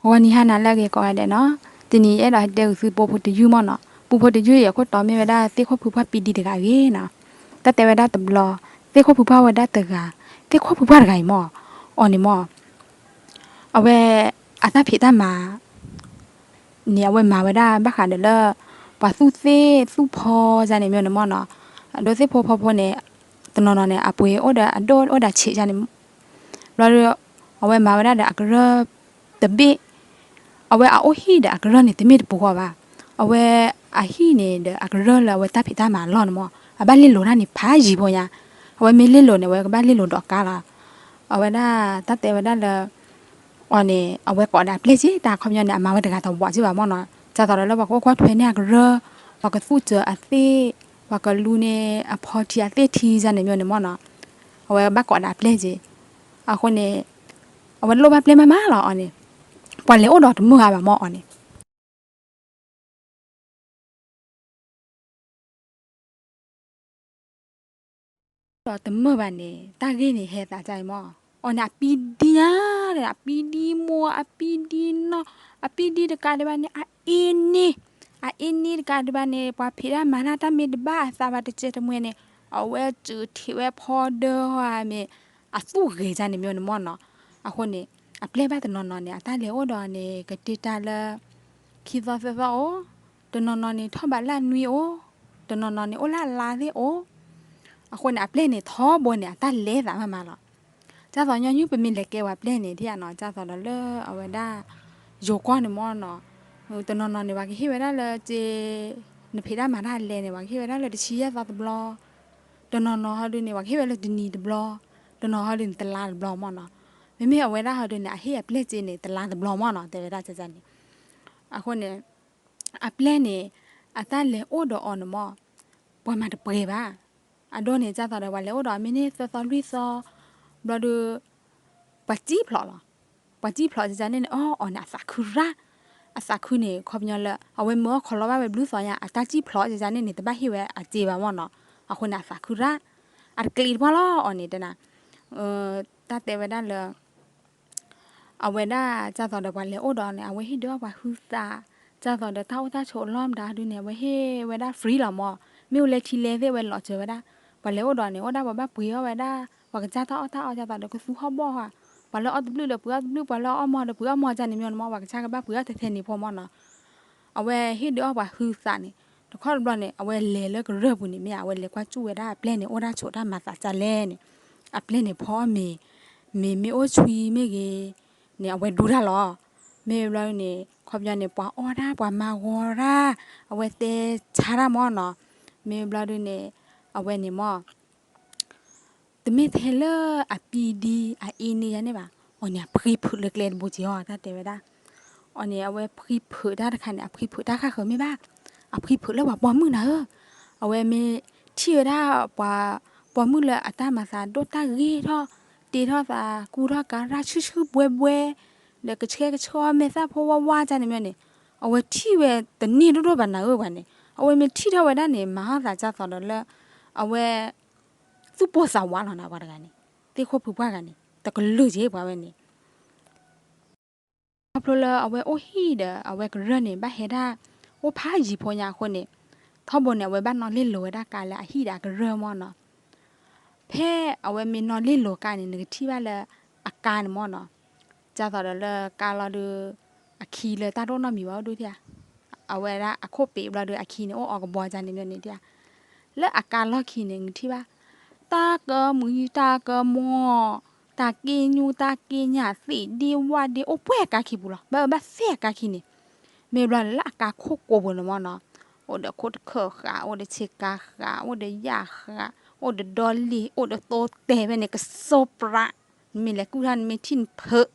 ဂီၤနံၤဟါနၤလၢအဂ့ၤကိးဂၤဒဲးနီၤ, တနံၤအံၤအဲၣ်ဒိးတဲဂုာ်သုပူဖိတယုၢ်မ့ၢ်နီၤ, ပူဖိတယုၢ်အံၤအခိၣ်တီမ့ၢ်ဝဲဒၣ်သ့ၣ်ခိၣ်ဖုပှၢ်ပံဒံတဂၤအဂ့ၢ်နီၤ, တၢ်တဲဝဲဒၣ်တဘျီ, သ့ၣ်ခိၣ်ဖုပှၢ်ဝဲဒၣ်တဂၤ, သ့ၣ်ခိၣ်ဖုပှၢ်တဂၤအံၤမ့ၢ်, အီၤန့ၣ်မ့ၢ် အဝဲ အတၢ်ဖံးတၢ်မၤ န့ၣ် အဝဲမၤဝဲဒၣ်ဘၣ်ဃးဒီးလၢ ပှၤသူၣ်သ့ၣ်သူၣ်ဖီန့ၣ်မ့ၢ်န့ၣ်မ့ၢ်နီၤ, အဒိသ့ၣ်ဖိဖီဖိန့ၣ် တနီၤနီၤန့ၣ် အပှ့ၤအိၣ်ဒီးအဒိၣ်အိၣ်ဒီးဆံးန့ၣ်, ဘျီဒီး အဝဲမၤဝဲဒၣ်ဒီးအကရၢၢ်တဘ့ၣ်, အဝဲအအိၣ်ဟံၣ်ဒီးအကရၢၢ်န့ၣ် တမ့ၢ်တပူၤဃီဘၣ်, အဝဲအဟံၣ်န့ၣ်ဒီးအကရၢၢ်လၢအဝဲတၢ်ဖံးတၢ်မၤအလီၢ်န့ၣ်မ့ၢ် အဘၣ်လ့လိာ်တၢ်န့ၣ်ဖးယံၤဖိညါ, အဝဲမ့ၢ်လ့လိာ်န့ၣ် အဝဲကဘၣ်လ့လိာ်ဒီးကါလီၤ, အဝဲဒၣ်တၢ်တဲဝဲဒၣ်လၢ အီၤန့ၣ် အဝဲကိးဒၣ်အပျဲၢ်က့ၤ တၢ်ခီပညီန့ၣ် အမၤဝဲတဂၤတဝီၤက့ၤဘၣ်မ့ၢ်နီၤ, ဒ်သိးဒီးလၢပှၤကအိၣ်ကွၢ်ထွဲန့ၢ်အကရၢၢ်, ပှၤကသူၣ်စၢၤအသ့ၣ်, ပှၤကလူန့ၢ်အဖီထံအသ့ၣ်ထံန့ၣ်မ့ၢ်န့ၣ်မ့ၢ်နီၤ, အဝဲဘၣ်ကိးဒၣ်အပျဲၢ်က့ၤ, အဃိန့ၣ် အဝဲလိၣ်ဘၣ်ပျဲၢ်မးမးလီၤအီၤန့ၣ်, ပှၤလဲၤအိၣ်ဒီးတမုာ်ဧါဘၣ်မ့ၢ်အီၤန့ၣ် ဒီးတမုာ်ဘၣ်န့ၣ် တၢ်ဂ့ၢ်န့ၣ်ဟဲသးဒ်အံၤမ့ၢ်, အီၤန့ၣ် အပံဒံညါ, အပံဒံမိၢ် အပံဒံနီၢ်, အပံဒံတကးဒံးဘၣ်န့ၣ် အအ့န့ၢ်, အအ့န့ၢ်တကးဒံးဘၣ်န့ၣ် ပှၤဖံးတၢ်မၤတၢ်တၢ်မ့ၢ်တဘၣ်အသးဘၣ်တစဲးတမှဲၤန့ၣ် အဝဲစၢၤထံးဝဲဖီဒၢဟီမ့ၢ် အသူၣ်ဂ့ၤဒ်န့ၣ်မ့ၢ်န့ၣ်မ့ၢ်နီၤ, အဃိန့ၣ် အပျဲၢ်ဘၣ်တနီၤနီၤန့ၣ် အတၢ်လဲၤအိၣ်ဒီးန့ၣ် ကတ့ၢ်တၢ်လၢ ခံသီသၢသီအိၣ်, တနီၤနီၤန့ၣ်ထီၣ်ဘးလၢနွံအိၣ်, တနီၤနီၤန့ၣ်အိၣ်လၢအလါသ့ၣ်အိၣ်, အဃိန့ၣ် အပျဲၢ်န့ၣ်ထီဘိန့ၣ် အတၢ်လဲၤသးမးမးလီၤ, ဒ်သိးညီနုၢ်ပမ့ၢ်လဲၤကဲပှၤပျဲၢ်န့ၣ် ဒ်အနီၤ ဒ်သိးဒီးလၢအဝဲဒၣ် ယိၤကီၢ်န့ၣ်မ့ၢ်နီၤ, တနီၤနီၤန့ၣ် ပှၤကဟ့ၣ်ဝဲဒၣ်လၢက့ နဖံးတၢ်မၤတၢ်လဲၤန့ၣ် ပှၤကဟ့ၣ်ဝဲဒၣ်လၢတဆံယဲၢ်သီတဘျီ, တနီၤနီၤဟီဒုန့ၣ် ပှၤကဟ့ၣ်ဝဲလၢတနံၤတဘျီ, တနီၤဟီဒုန့ၣ် တလါတဘျီမ့ၢ်နီၤ, မ့မ့ၢ်အဝဲဒၣ်ဟီဒုန့ၣ် အဟ့ၣ်အပျဲၢ်က့န့ၣ် တလါတဘျီမ့ၢ်နီၤ တဲဝဲဒၣ်န့ၣ်, အဃိန့ၣ် အပျဲၢ်န့ၣ် အတၢ်လဲၤအိၣ်ဒီးအီၤန့ၣ်မ့ၢ် ပှၤမၤတပှဲၤဘၣ်, အဒိန့ၣ် ဒ်သိးဒီး ပှၤလဲၤအိၣ်ဒီးအမ့ၢ်န့ၢ်သၢသီလွံၢ်သီ, ဘျီဒီး ပှၤစံၣ်ဖျိးလီၤ, ပှၤစံၣ်ဖျိးန့ၣ်န့ၣ် အီၤအီၤန့ၣ် အသးခုရၣ်, အသးခုန့ၣ် ခီပညီလၢ အဝဲမၢအီၣ်ခီလီၤဘၣ်ဝဲဘျုးသီညါ အတၢ်စံၣ်ဖျိးန့ၣ်န့ၣ် တဘၣ်ဟ့ၣ်ဝဲအစ့ဘၣ်မ့ၢ်နီၤ, အဃိန့ၣ် အသးခုရၣ်, အတကျံးတပှၢ်လီၤအီၤန့ၣ်တနၤ, တၢ်တဲဝဲဒၣ်လၢ အဝဲဒၣ် ဒ်သိးဒီးပှၤလဲၤအိၣ်ဒီးန့ၣ် အဝဲဟ့ၣ်ဒုးအီၣ်ပှၤဟုသး, ဒ်သိးဒီးတၢ်အိၣ်တၢ်ဆိးအလီၢ်မတၤဒုန့ၣ် အဝဲဟ့ၣ်ဝဲဒၣ် free လီၤမ့ၢ်, မ့ၢ်အိၣ်လဲထံလဲသ့ၣ် အဝဲလီၤစၢၤဝဲဒၣ်, ပှၤလဲၤအိၣ်ဒီးန့ၣ် အိၣ်ဒၣ်ပှၤဘၣ်ပှ့ၤအီၣ်ဝဲဒၣ်, ပှၤကစၢ်တၢ်အီၣ်တၢ်အီ ဒ်သိးဒီးကသူဟီၣ်ဘီၣ်ဟီ, ပှၤလၢအီၣ်တဘျုးဒီးပှ့ၤအီၣ်တဘျုး, ပှၤလၢအအီၣ်မီဒီးပှ့ၤအီၣ်မီဒ်န့ၣ်မ့ၢ်န့ၣ်မ့ၢ် ပှၤကစၢ်ကဘၣ်ပှ့ၤအီၣ်ထဲထဲန့ၣ်ဖိမ့ၢ်နီၤ, အဝဲဟ့ၣ်ဒုးအီၣ်ပှၤဟုသးန့ၣ်, တခီတဘျီန့ၣ် အဝဲလဲၤလၢကရၢၢ်ပူၤန့ၣ် မ့ၢ်အဝဲလဲၤကွၢ်စူၣ်ဝဲဒၣ်အပျဲၢ်န့ၣ် အိၣ်တၢ်ဆိးတၢ်မၤသးဒ်လဲၣ်န့ၣ်, အပျဲၢ်န့ၣ်ဖီအီၣ်မ့ၤ, မ့ၤမ့ၢ်အိၣ်ဆှံမ့ၢ်ဂ့ၤန့ၣ် အဝဲဒူတၢ်လီၤ, မ့ၢ်ဘျီဒုန့ၣ် ခီပညီန့ၣ် ပှၤအီၣ်တၢ် ပှၤမၤဂီၤတၢ်, အဝဲတဲဆါတၢ်မ့ၢ်နီၤ, မ့ၢ်ဘျီဒုန့ၣ် အဝဲန့ၣ်မ့ၢ် တမ့ၢ်ထဲလၢအပံဒံအအ့န့ၢ်ယၤန့ၣ်ဘၣ်, အီၤန့ၣ် အဖှံဖုးလၢကျဲတဘိက့ၤအီၤ တၢ်တဲဝဲဒၣ်, အီၤန့ၣ် အဝဲဖှံဖုးတၢ်တခါန့ၣ် အဖှံဖုးတၢ်ဃၣ်ဃၢၤမ့ၢ်ဘၣ်, အဖှံဖုးလၢပှၤပိာ်မုၣ်နၤဧၢ, အဝဲမ့ၢ်ထံၣ်ဝဲဒၣ်ပှၤပိာ်မုၣ်လၢအတၢ်မၤသးဒိၣ်တၢ်ဂ့ၤထီၣ်, တ့ထီၣ်သးကူထီၣ်ကါရၣ်ဆူၣ်ဆူၣ်ဘှဲဘှဲ, ဒီးကဆှဲကဆှီမဲာ်သၣ်ဖိဝါဝါဒ်န့ၣ်မ့ၢ်န့ၣ်, အဝဲထံၣ်ဝဲတန့ၢ်ဒိၣ်ဒိၣ်ဘၣ်နၤဧၢပှၤန့ၣ်, အဝဲမ့ၢ်ထံၣ်ထီၣ်ဝဲဒၣ်န့ၣ် မၤအီၣ်သးဒ်သိးဒီးလၢ အဝဲ သူၣ်ပိၢ်သးဝးလီၤနၤ ပှၤတဂၤန့ၣ်, သ့ၣ်ခိၣ်ဖုပှၢ်ဂၤန့ၣ် တကလုာ်က့ၤပှၤဝဲန့ၣ် ခီဖျိလၢအဝဲအိၣ်ဟံၣ်ဒီးအဝဲကရၢၢ်န့ၣ် ဘၣ်ဟဲဒၣ် အိၣ်ဖးယံၤဖိညါအဃိန့ၣ်, ထီဘိန့ၣ် အဝဲဘၣ်နီၣ်လ့လိာ်ဝဲဒၣ်ကါလၢအဟံၣ်ဒီးအကရၢၢ်မ့ၢ်နီၤ, ဖဲအဝဲမ့ၢ်နီၣ်လ့လိာ်ကါန့ၣ် နကထံၣ်ဘၣ်လၢအကါန့ၣ်မ့ၢ်နီၤ, ဒ်သိးဒီးလၢကါလီၤဒီး အခံလၢတၢ်တအိၣ်နီတမံၤဘၣ်အိၣ်ဒုးဧါ, အဝဲဒၣ်အခိၣ်ပ့ၤဘျီဒီးအခံန့ၣ်အိၣ်အီၤကဘီဒ်န့ၣ်မ့ၢ်န့ၣ်ဧါ, လၢအကါလီၢ်ခံန့ၣ် နကထံၣ်ဘၣ် တၢ်ကမုာ် တၢ်ကမိၢ်, တၢ်က့ညူ တၢ်က့ညၣ် သ့ၣ်ဒ့ဝၣ်ဒ့ အိၣ်ပှဲၤအကါခံပူၤလီၤ. ဘၣ်အၢဘၣ်သဲအကါခံန့ၣ်, မ့ၢ်ဘျီန့ၣ်လၢအကါခိၣ်ကိးပူၤန့ၣ်မ့ၢ်နီၤ, အိၣ်ဒီးခိၣ်တခၢၣ်ဃာ် အိၣ်ဒီးဆ့ကၤဃာ် အိၣ်ဒီးယၣ်ဃာ် အိၣ်ဒီးဒီလ့ၣ် အိၣ်ဒီးသိတဲာ်ဖဲန့ၣ် ကစီၤပြး, နမ့ၢ်လဲၤကူၣ်ထီၣ် နမ့ၢ်ထံၣ်နဖုး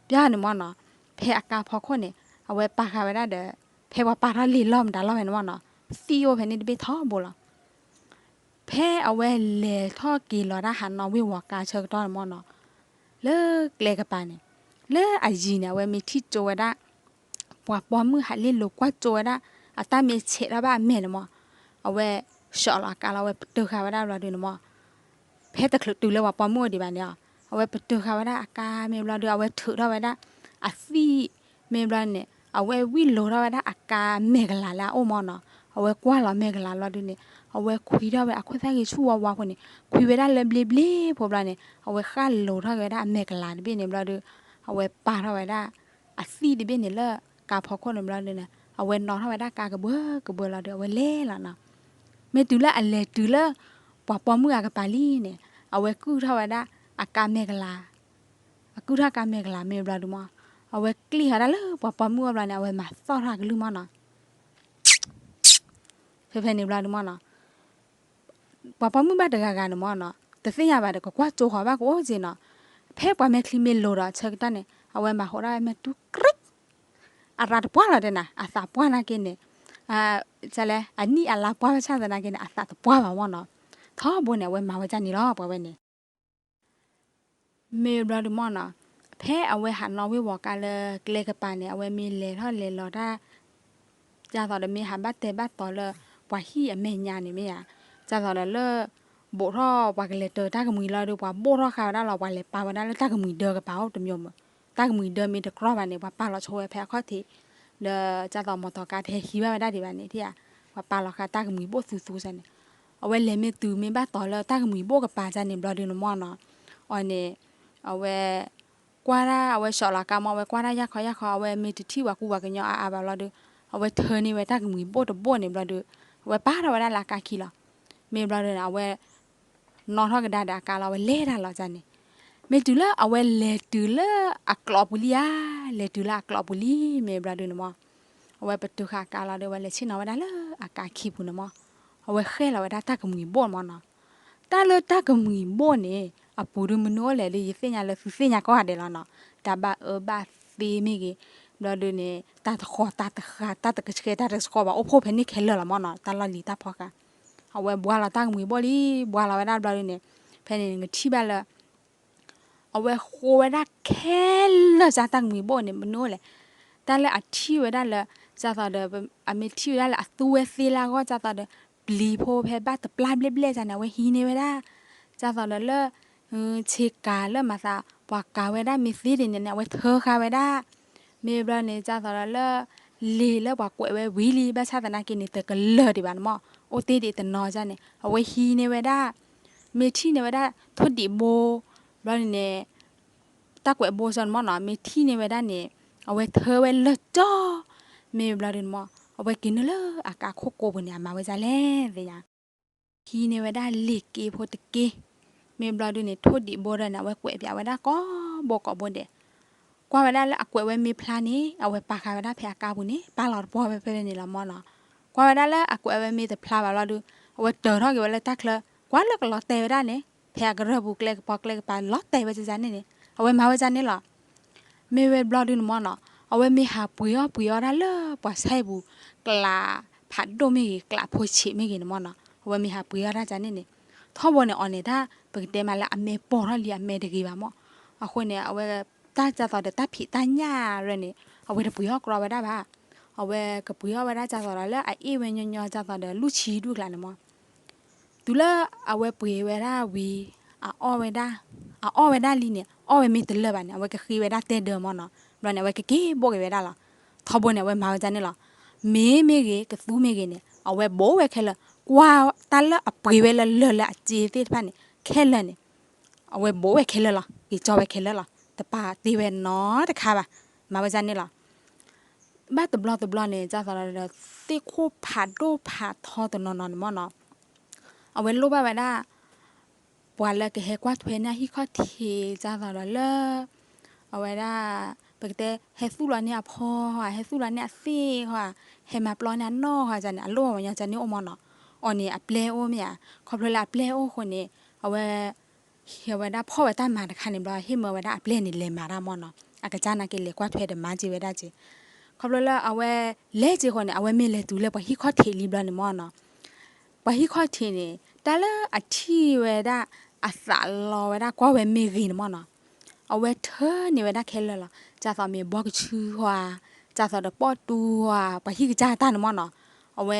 ပျၢ်န့ၣ်မ့ၢ်နီၤ, ဖဲအကါဖီခိၣ်န့ၣ် အဝဲပာ်ဃာ်ဝဲဒၣ်ဒီး ဖဲပှၤပာ်ထီၣ်လံာ်လီၢ်မတၤလီၢ်ဖဲန့ၣ်မ့ၢ်နီၤ, သံၣ်အိၣ်ဖဲန့ၣ်တဘ့ၣ်ထီဘိလီၤ. ဖဲအဝဲလဲၤထီၣ်က့ၤလီၤတၢ်ဟးနီၣ်ဝ့ၢ်ဝီၤကါဆၢကတီၢ်န့ၣ်မ့ၢ်နီၤ, လၢကျဲကပၤန့ၣ်, လၢအယံၤန့ၣ် အဝဲမ့ၢ်ထံၣ်ကၠိဝဲဒၣ် ပှၤပိာ်မုၣ်ဟးလ့လိာ်ကွၢ်ကၠိဝဲဒၣ် အတၢ်မ့ၢ်ဆဲးထီၣ်ဘၣ်အမဲာ်န့ၣ်မ့ၢ်, အဝဲ ဆှီလီၤအကါလီၤ အဝဲပတၢၤဃာ်ဝဲဒၣ်ဘျီဒုန့ၣ်မ့ၢ်, ဖဲတချုးတုၤလၢပှၤပိာ်မုၣ်အိၣ်ဒံးဘၣ်န့ၣ်, အဝဲပတၢၤဃာ်ဝဲဒၣ်အကါမ့ၢ်ဘျီဒု အဝဲထုးထီၣ်ဝဲဒၣ် အသံၣ် မ့ၢ်ဘျီန့ၣ် အဝဲဝံၣ်လိၤထီၣ်ဝဲဒၣ်အကါမဲာ်ကလၤလၢအအိၣ်မၢ်နီၤ. အဝဲကွၢ်လီၤမဲာ်ကလၤဘျီဒုန့ၣ် အဝဲခွံထီၣ်ဝဲအခိၣ်သၣ်ဂ့ၤဆူၣ်ဝါဝါဖိန့ၣ် ခွံဝဲဒၣ်လၢဘျ့ဘျ့ဖိဘျီန့ၣ် အဝဲဃၣ်လိၤထီၣ်က့ၤဝဲဒၣ်အမဲာ်ကလၤတဘ့ၣ်န့ၣ်ဘျီဒု အဝဲပာ်ထီၣ်ဝဲဒၣ် အသံၣ်တဘ့ၣ်န့ၣ်လၢကါဖီခိၣ်န့ၣ်ဘျီဒုန့ၣ် အဝဲနီၤထီၣ်ဝဲဒၣ်ကါကဘၢကဘၢလီၤဒု အဝဲလဲၤလီၤနီၤ. မ့ၢ်တုၤလၢအလဲၤတုၤလၢ ပှၤပိာ်မုၣ်အကပၤလံန့ၣ် အဝဲကုၢ်ထီၣ်ဝဲဒၣ်အကါမဲာ်ကလၤ အကုၢ်ထီၣ်ကါမဲာ်ကလၤမ့ၢ်ဘျီဒုမၢ် အဝဲကျံၣ်ဃီၤဒၣ်လၢပှၤပိာ်မုၣ်အဘျီန့ၣ် အဝဲမၤသီၣ်ထီၣ်အကလုၢ်မၢ်နီၤ. ဖဲဖဲန့ၣ်ဘျီဒုမၢ်နီၤ ပှၤပိာ်မုၣ်ဘၣ်တဂၤဂၤန့ၣ်မၢ်နီၤ တသ့ၣ်ညါဘၣ်ဒီး ကကွၢ်ကၠိဃီၤဘၣ်ကအိၣ်က့ၤနီၤ. ဖဲပှၤမဲာ်ချံမ့ၢ်လိၤဒီးဆၢကတီၢ်န့ၣ် အဝဲမၤဟိးဒၣ်ဝဲမဲာ်တူကြံ အရၤတပှၢ်လီၤတဲနၤ အသးပှၢ်နာ်က့န့ၣ် လဲၣ်အနံၣ်အလါပှၢ်ဘၣ်ဆၣ်သနာ်က့န့ၣ် အသးတပှၢ်ဘၣ်မၢ်နီၤ. ထီဘိန့ၣ် အဝဲမၤဝဲဒ်န့ၣ်လီၤ ပှၤဝဲန့ၣ် မ့ၢ်ဘျီဒုမၢ်နီၤ ဖဲအဝဲဟးနီၣ်ဝ့ၢ်ဝီၤကါလၢကျဲကပၤန့ၣ် အဝဲမ့ၢ်လဲၤထီၣ်လဲၤလီၤတၢ် ဒ်သိးဒီးမ့ၢ်ဟးဘၣ်တဲဘၣ်တီၤလၢ ပှၤဟံၣ်အမဲာ်ညါန့ၣ်မ့ၢ်ဧါ, ဒ်သိးဒီးလၢ ဘိးထီၣ်ပှၤကလဲၤတၢၤတၢ်ကမှံၤလီၤဒီး ပှၤဘိၣ်ထီၣ်ဃာ်ဝဲဒၣ်လီၤ ပှၤလဲၤပာ်ဝဲဒၣ်လၢတၢ်ကမှံၤဒၢကပၤအိၣ်တမံၤမး, တၢ်ကမှံၤဒၢမ့ၢ်တကြီဘၣ်န့ၣ် ပှၤပာ်လီၤဆိဝဲဖဲအခီၣ်ထံး, ဒီးဒ်သိးမီတီကါတဟဲဟံးဘၣ်ဝဲဒၣ်ဒံးဘၣ်န့ၣ်ဧါ, ပှၤပာ်လီၤဃာ်တၢ်ကမှံၤဘိၣ်သူသူစ့ၢ်န့ၣ်, အဝဲလဲၤမ့ၢ်တုၤမ့ၢ်ဘၣ်တီၤလၢတၢ်ကမှံၤဘိၣ်ကပၤန့ၣ်ဘျီဒုန့ၣ်မၢ်နီၤ, အီၤန့ၣ် အဝဲ ကွၢ်ဒၣ် အဝဲဆီးလီၤကါမၢ် အဝဲကွၢ်ဒၣ်ယၢ်ခီယၢ်ခီ အဝဲမ့ၢ်တထံၣ်ပှၤကူပှၤကညီအါအါဘၣ်ဘျီဒီး အဝဲထၢန့ၢ်ဝဲတၢ်ကမှံၤဘိၣ်တဘိၣ်န့ၣ်ဘျီဒီး အဝဲပာ်ထီၣ်ဝဲဒၣ်လၢအကါခံလီၤ. မ့ၢ်ဘျီဒီးန့ၣ် အဝဲ နီၣ်ထီၣ်ကဒါဒီးအကါလီၤ အဝဲလဲၤတၢ်လီၤန့ၣ်, မ့ၢ်တုၤလၢအဝဲလဲၤတုၤလၢအကျိးပူၤလံဧါ, လဲၤတုၤလၢအကျိးပူၤလံ မ့ၢ်ဘျီဒုန့ၣ်မၢ်, အဝဲပတုာ်ဃာ်အကါလီၤဒီး အဝဲလဲၤဆ့ၣ်နီၤဝဲဒၣ်လၢအကါခံပူၤန့ၣ်မၢ်, အဝဲဃဲလီၤဝဲဒၣ်တၢ်ကမှံၤဘိၣ်မၢ်နီၤ. တၢ်လၢတၢ်ကမှံၤဘိၣ်န့ၣ် အပူၤဒုမနုၤအိၣ်လဲၣ်ဒီး ယသ့ၣ်ညါလၢသုသ့ၣ်ညါကိးဂၤဒဲးလီၤနီၤ, တၢ်ဘၣ်အၢဘၣ်သီမ့ၢ်ဂ့ၤ, ဘျီဒုန့ၣ် တၢ်တဃီၤ တၢ်တဃာ် တၢ်တကဆှဲ တၢ်တဆှီဘၣ် အိၣ်ဖှိၣ်ဖဲန့ၣ်ခဲလၢာ်လီၤမၢ်နီၤ, တၢ်လီၢ်လံၤတၢ်ဖီဃာ်, အဝဲဘှါလီၤတၢ်ကမှံၤဘိၣ်လံ, ဘှါလီၤဝဲဒၣ်ဘျီဒုန့ၣ်, ဖဲန့ၣ်နကထံၣ်ဘၣ်လၢ အဝဲဃိဝဲဒၣ်ခဲလၢာ် တၢ်တၢ်ကမှံၤဘိၣ်န့ၣ် မနုၤအိၣ်လဲၣ်, တၢ်လၢအထံၣ်ဝဲဒၣ်လၢ ဒ်သိးဒီး အမ့ၢ်ထံၣ်ဝဲဒၣ်လၢအသူဝဲသ့လၢအဂီၢ် ဒ်သိးဒီး ပျံၤဖိဖဲဘၣ်တပျၢ်ဘျဲၣ်ဘျဲၣ်န့ၣ် အဝဲဟံးန့ၢ်ဝဲဒၣ်, ဒ်သိးဒီးလၢ ဆ့ကၤလၢမၤသး ပှၤကၤဝဲဒၣ်မ့ၢ်သ့ဒ်န့ၣ်န့ၣ် အဝဲထၢဃာ်ဝဲဒၣ်, မ့ၢ်ဘျီန့ၣ် ဒ်သိးဒီးလၢ လံာ်လၢပှၤကွဲးဝဲဝံၤလံ ဘၣ်ဆၣ်သနာ်က့န့ၣ် တကလၢာ်ဒံးဘၣ်န့ၣ်မၢ်, အိၣ်တ့ၢ်ဒံးတနီၤန့ၣ် အဝဲဟံးန့ၢ်ဝဲဒၣ်, မ့ၢ်ထံၣ်န့ၢ်ဝဲဒၣ် ထိၣ်ဒံးဘိ, ဘျီန့ၣ်န့ၣ် တၢ်ကွဲးဘိစ့ၢ်န့ၣ်မၢ်နီၤ, မ့ၢ်ထံၣ်န့ၢ်ဝဲဒၣ်န့ၣ် အဝဲထၢဝဲလၢာ်ကၠီ, မ့ၢ်ဘျီဒုန့ၣ်မၢ် အဝဲက့ၤနုာ်လၢအကါခိၣ်ကိးပူၤန့ၣ် အမၤဝဲဒ်လဲၣ်သ့ၣ်ညါ, ဟံးန့ၢ်ဝဲဒၣ်လံာ်က့ဖိတက့, မ့ၢ်ဘျီဒုန့ၣ် ထိၣ်ဒံးဘိဒီးန့ၣ် အဝဲကွဲးပၠးဝဲဒၣ်ကိးဘိကိးဘိဒဲး, ကွၢ်ဝဲဒၣ်လၢအကွဲးဝဲမ့ၢ်ဖျါန့ၣ် အဝဲပာ်ဃာ်ဝဲဒၣ်ဖဲအကါပူၤန့ၣ် ပာ်လီၤတပှီၢ်ဝဲဖဲန့ၣ်လီၤမၢ်နီၤ, ကွၢ်ဝဲဒၣ်လၢအကွဲးဝဲမ့ၢ်တဖျါဘၣ်ဘျီဒု အဝဲတၢၤထီၣ်က့ၤဝဲလၢတၢ်ချၢ, ကွၢ်လၢကလီၤတဲာ်ဝဲဒၣ်န့ၣ် ဖဲအကရၢၢ်ပူၤကျဲကပီၤကျဲကပၤလီၤတဲာ်ဝဲန့ၣ်န့ၣ် အဝဲမၤဝဲဒ်န့ၣ်လီၤ. မ့ၢ်ဝဲဘျီဒုန့ၣ်မၢ်နီၤ, အဝဲမ့ၢ်ဟးပှ့ၤအီၣ်ပှ့ၤအီဒၣ်လၢပှၤဆဲပူၤ ကျးဖးဒိၣ်မ့ၢ်ဂ့ၤ ကျးဖိဆံးမ့ၢ်ဂ့ၤန့ၣ်မၢ်နီၤ, အဝဲမ့ၢ်ဟးပှ့ၤအီၣ်ဒၣ်ဒ်န့ၣ်န့ၣ်, ထီဘိန့ၣ်အီၤန့ၣ် တၢ်ပကတဲမးလၢအမဲာ်ပိာ်ထီၣ်လံ အမဲာ်တဂ့ၤဘၣ်မၢ်, အဃိန့ၣ် အဝဲတၢ်ဒ်သိးဒီးတၢ်ဖံးတၢ်ညၣ်ရၢန့ၣ် အဝဲတပှ့ၤအီၣ်ကြီဝဲဒၣ်ဘၣ်, အဝဲကပှ့ၤအီၣ်ဝဲဒၣ်ဒ်သိးဒီးလၢအအ့ၣ်ဝဲညီညီဒ်သိးဒီးလူၢ်ဆံဒူၣ်ကျါန့ၣ်မၢ် တုၤလၢအဝဲပှ့ၤဝဲဒၣ်ဝံၤ အအီၣ်ဝဲဒၣ်, အအီၣ်ဝဲဒၣ်လံန့ၣ် အီၣ်ဝဲမ့ၢ်တလၢာ်ဘၣ်န့ၣ် အဝဲကဃ့ဝဲဒၣ်တဲဒၢမၢ်နီၤ, ဘျီန့ၣ် အဝဲကက့ၤဘိၣ်က့ၤဝဲဒၣ်လီၤ. ထီဘိန့ၣ် အဝဲမၤဝဲဒ်န့ၣ်လီၤ. မ့ၤမ့ၢ်ဂ့ၤ ကသူမ့ၢ်ဂ့ၤန့ၣ် အဝဲဘိၣ်ဝဲခဲလၢာ်, ကွၢ်တၢ်လၢအပှ့ၤဝဲလၢလၢၢ်လၢအစ့သ့ၣ်တဖၣ်န့ၣ် ခဲလၢာ်န့ၣ် အဝဲဘိၣ်ဝဲခဲလၢာ်လီၤ, က့ၤကၠီဝဲခဲလၢာ်လီၤ, တပာ်တ့ၢ်ဝဲနီတခါဘၣ်, မၤဝဲဒ်န့ၣ်လီၤ. ဘၣ်တဘျီတဘျီန့ၣ် ဒ်သိးဒီး သ့ၣ်ခိၣ်ဖးဒိၣ်ဖးထီတနီၤနီၤန့ၣ်မၢ်နီၤ, အဝဲလိၣ်ဘၣ်ဝဲဒၣ် ပှၤလၢကဟဲကွၢ်ထွဲန့ၢ်အဟံၣ်ခီၣ်ထံး ဒ်သိးဒီးလၢ အဝဲဒၣ် ပကတဲ ဟဲသူၣ်လီၤန့ၢ်အဖီဧါ, ဟဲသူၣ်လီၤန့ၢ်အသ့ၣ်ဧါ, ဟဲမၤပျီန့ၢ်အနီၢ်ဧါန့ၣ် အလိၣ်ဝဲညီကန့ၣ်အိၣ်မၢ်နီၤ, အီၤန့ၣ်အပျဲၢ်အိၣ်မ့ၢ်ဧါ, ခီဖျိလၢအပျဲၢ်အိၣ်အဃိန့ၣ် အဝဲ ဟဲဝဲဒၣ်ဖီၣ်ဝဲတၢ်မၤတခါန့ၣ်ဘျီ ဟ့ၣ်မၢဝဲဒၣ်အပျဲၢ်န့ၣ် လဲၤမၤတၢ်မၢ်နီၤ, အကစၢ်နာ်က့လဲၤကွၢ်ထွဲဒီးမၤက့ၤဝဲဒၣ်က့ၤ, ခီဖျိလၢအဝဲလဲၤက့ၤအဃိန့ၣ် အဝဲမ့ၢ်လဲၤတုၤလၢပှၤဟံၣ်ခီၣ်ထံးလံဘျီန့ၣ်မၢ်နီၤ, ပှၤဟံၣ်ခီၣ်ထံးန့ၣ် တၢ်လၢအထံၣ်ဝဲဒၣ် အသးလီဝဲဒၣ်ကွၢ်ဝဲမ့ၢ်ဂ့ၤန့ၣ်မၢ်နီၤ, အဝဲထၢန့ၢ်ဝဲဒၣ်ခဲလၢာ်လီၤ, ဒ်သိးမ့ၢ်ဘီကဆူဧါ, ဒ်သိးဒီးပိာ်တူဧါ, ပှၤဟံၣ်ကစၢ်တၢ်န့ၣ်မၢ်နီၤ, အဝဲ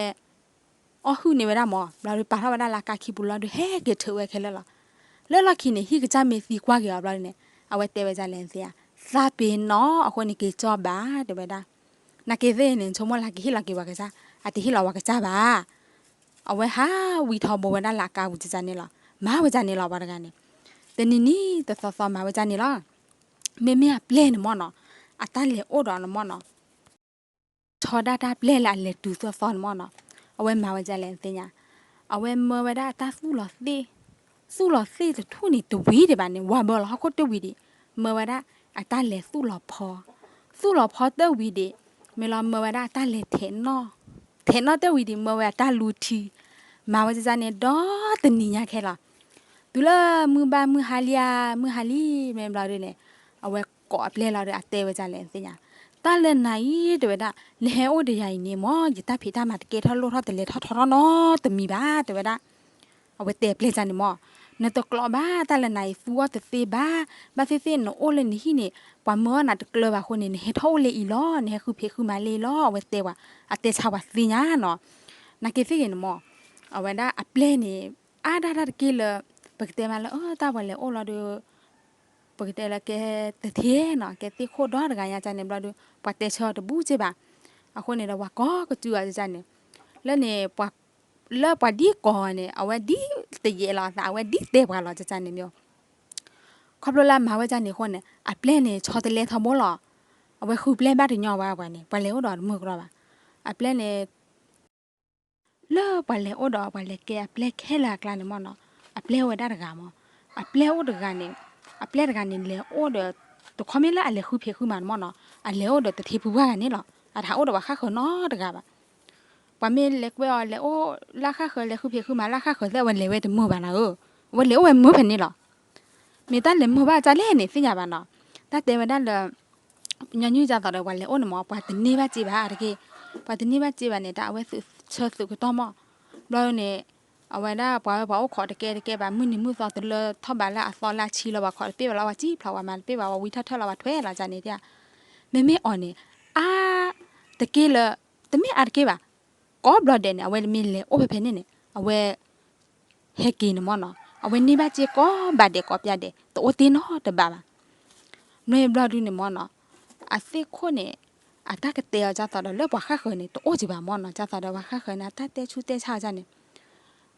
အီၣ်ဟုၣ်န့ၢ်ဝဲဒၣ်မၢ်, ဘျီဒုးပာ်ထီၣ်ဝဲဒၣ်လၢကါခံပူၤလီၤဒုး ဟဲက့ၤထုးဝဲခဲလၢာ်လီၤ. လၢလီၢ်ခံန့ၣ် ဟံၣ်ကစၢ်မ့ၢ်သံကွၢ်က့ၤအီၤဘျီဒုးန့ၣ် အဝဲတဲဝဲဒ်လဲၣ်သ့ဧါ, သးပ့ၤနီၣ်အဃိန့ၣ် က့ၤကၠီဘၣ် တဲဝဲဒၣ်. နာ်က့ၤသ့ၣ်န့ၣ် ဆိကမိၣ်လၢကဟ့ၣ်လီၤက့ၤပှၤကစၢ်, အတဟ့ၣ်လီၤပှၤကစၢ်ဘၣ်. အဝဲဟးဝံထီဘိဝဲဒၣ်လၢအကါပူၤကန့ၣ်လီၤ. မၤဝဲဒ်န့ၣ်လီၤ ပှၤတဂၤန့ၣ်, တနံၤနံၤတသီသီမၤဝဲဒ်န့ၣ်လီၤ. မ့မ့ၢ်အပျဲၢ်န့ၣ်မ့ၢ်နီၤ, အတၢ်လဲၤအိၣ်ဒီးန့ၣ်မ့ၢ်နီၤ ဆီဒၣ်တၢ်ပျဲၢ်လၢအလဲၤတုၤသီသီန့ၣ်မ့ၢ်နီၤ, အဝဲမၤဝဲဒ်လဲၣ်သ့ၣ်ညါ, အဝဲမၢဝဲဒၣ်အတၢ်သူၣ်လီၤသ့ၣ်, သူၣ်လီၤသ့ၣ်တထူၣ်န့ၣ်တဝံၤဒံးဘၣ်န့ၣ် ဝၤဘၢလီၤဟီၣ်ခိၣ်တဝံၤဒံး, မၢဝဲဒၣ်အတၢ်လဲၤသူၣ်လီၤဖီ, သူၣ်လီၤဖီတဝံၤဒံး, မ့ၢ်လီၤမၢဝဲဒၣ်အတၢ်လဲၤထဲးနီၣ်, ထဲးနီၣ်တဝံၤဒံး မၢဝဲအတၢ်လူထံ, မၤဝဲဒ်န့ၣ်ဒီတနံၤညါခဲလီၤ. တုၤလၢမုၢ်ဘၣ်မုၢ်ဟါလံဧါ, မုၢ်ဟါလံ မ့ၢ်ဘျီဒုန့ၣ်, အဝဲကိးအပျဲၢ်လီၤဒီး အတဲဝဲဒ်လဲၣ်သ့ၣ်ညါ, တၢ်လၢနၤအံၤ တဲဝဲဒၣ်, နဟဲအိၣ်ဒီးယၤအံၤန့ၣ်မ့ၢ် ယတၢ်ဖံးတၢ်မၤတကဲထီၣ်လိၣ်ထီၣ်တလဲၤထီၣ်ထီထီၣ်နီတမံၤဘၣ် တဲဝဲဒၣ်. အဝဲတဲအပျဲၢ်ဒ်န့ၣ်မ့ၢ်, နတကျိးဘၣ် တၢ်လၢနၤအံၤသူအီၤတသ့ဘၣ်, ဘၣ်သ့ၣ်သ့ၣ်နအိၣ်လၢနဟံၣ်န့ၣ်, ပှၤမၢအီၣ်နၤတကျၢၤဘၣ်အဃိန့ၣ် နဟဲထီၣ်အိၣ်လၢအံၤလီၤ, နဟဲဃုဖံးဃုမၤလၢအံၤလီၤ အဝဲတဲဝဲ, အတဲဆါဝဲသ့ၣ်ညါနီၤ. နာ်က့ၤသ့ၣ်ဂ့ၤန့ၣ်မ့ၢ်, အဝဲဒၣ်အပျဲၢ်န့ၣ် အါဒၣ်တၢ်တက့ၢ်လၢ, ပကတဲမးလၢ အၢ တၢ်ပှၤလဲၤအိၣ်လီၤဒီး ပကတဲလၢကဲတထ့နီၤ ကဲသ့ၣ်ခိၣ်ဒီတဂၤညါန့ၣ်ဘျီဒီး ပှၤတဲဆၢအီၤတဘူၣ်က့ဘၣ်. အဃိန့ၣ်ဒီး ပှၤကိးကစုအီၤန့ၣ်, လၢန့ၣ်, လၢပှၤဒ်ကိးန့ၣ် အဝဲဒ်တယဲလီၤအသး အဝဲဒ်တဲပှၤလီၤန့ၣ်မ့ၢ်, ခီဖျိလၢအမၤဝဲဒ်န့ၣ်အဃိန့ၣ် အပျဲၢ်န့ၣ် ဆီတလဲထီဘိလီၤ. အဝဲဃုပျဲၢ်ဘၣ်တညီဘၣ်ပှၤန့ၣ် ပှၤလဲၤအိၣ်ဒီးတမုာ်ကဒီးဘၣ်. အပျဲၢ်န့ၣ် လၢပှၤလဲၤအိၣ်ဒီး ပှၤလဲၤကဲအပျဲၢ်ခဲလၢာ်အကျါန့ၣ်မ့ၢ်နီၤ, အပျဲၢ်အိၣ်ဝဲဒၣ်တဂၤမ့ၢ်, အပျဲၢ်အိၣ်တဂၤန့ၣ်, အပျဲၢ်တဂၤန့ၣ် လဲၤအိၣ်ဒီး, တခီမ့ၢ်လၢအလဲၤဃုဖံးဃုမၤန့ၣ်မ့ၢ်နီၤ အလဲၤအိၣ်ဒီးတထ့ဖုပှၢ်ဂၤန့ၣ်လီၤ. အတဟးအိၣ်ဒီးပှၤဃၣ်ဃၢၤနီတဂၤဘၣ်. ပှၤမ့ၢ်လဲၤကွဲအီၤ လဲၤအိၣ်လၢဃၣ်ဃၢၤ လဲၤဃုဖံးဃုမၤလၢဃၣ်ဃၢၤသ့ၣ် အဝဲလဲၤဝဲတမုာ်ဘၣ်နၤဧၢ, အဝဲလဲၤအိၣ်ဝဲမုာ်ဖဲန့ၣ်လီၤ. မ့ၢ်တၢ်လဲၤမုာ်ဘၣ်ဒ်လဲၣ်န့ၣ် သ့ၣ်ညါဘၣ်နီၤ. တၢ်တဲဝဲဒၣ်လၢ ညီနုၢ်ဒ်သိးဒီး ပှၤလဲၤအိၣ်န့ၣ်မ့ၢ် ပှၤတန့ၢ်ဘၣ်စ့ဘၣ်တက့ၢ်. ပှၤတန့ၢ်ဘၣ်စ့ဘၣ်န့ၣ် တၢ်အဝဲသုးဆၢသုးကတီၢ်မ့ၢ်, ဘျီန့ၣ်, အဝဲဒၣ်ပှၤဝဲပှၤအိၣ်ခိးတကဲတကဲဘၣ် မုၢ်နံၤမုၢ်သီတလၢထီၣ်ဘးလၢအသီလၢအဆံလီၤ ပှၤခိးတပ့ၢ်ဘၣ်လီၤ ပှၤစံၣ်ဖျိး ပှၤမၤတပ့ၢ်ဘၣ် ပှၤဝံထီၣ်ထၢၣ်လီၤ ပှၤထွဲလီၤန့ၣ်ဧါ. မ့မ့ၢ်အီၤန့ၣ်, အါတက့ၢ်လၢ, တမ့ၢ်အါတက့ၢ်ဘၣ်, ကိးဘျီဒဲးန့ၣ် အဝဲမ့ၢ်လဲၤအိၣ်ဖဲဖဲန့ၣ်န့ၣ် အဝဲ ဟဲက့ၤန့ၣ်မ့ၢ်နီၤ အဝဲန့ၢ်ဘၣ်စ့ကိးဘးဒဲးကိးပျၢ်ဒဲး တအိၣ်တ့ၢ်နီတဘးဘၣ်. မ့ၢ်ဘျီဒုန့ၣ်မ့ၢ်နီၤ, အသ့ၣ်ခိၣ်န့ၣ်, အတၢ်ကတဲအီၤဒ်သိးဒီးလၢပှၤဃၣ်ဃၢၤန့ၣ် တအိၣ်စ့ဘၣ်မ့ၢ်နီၤ ဒ်သိးဒီးပှၤဃၣ်ဃၢၤန့ၣ် အတၢ်တဲဆူၣ်တဲဆါအီၤန့ၣ်,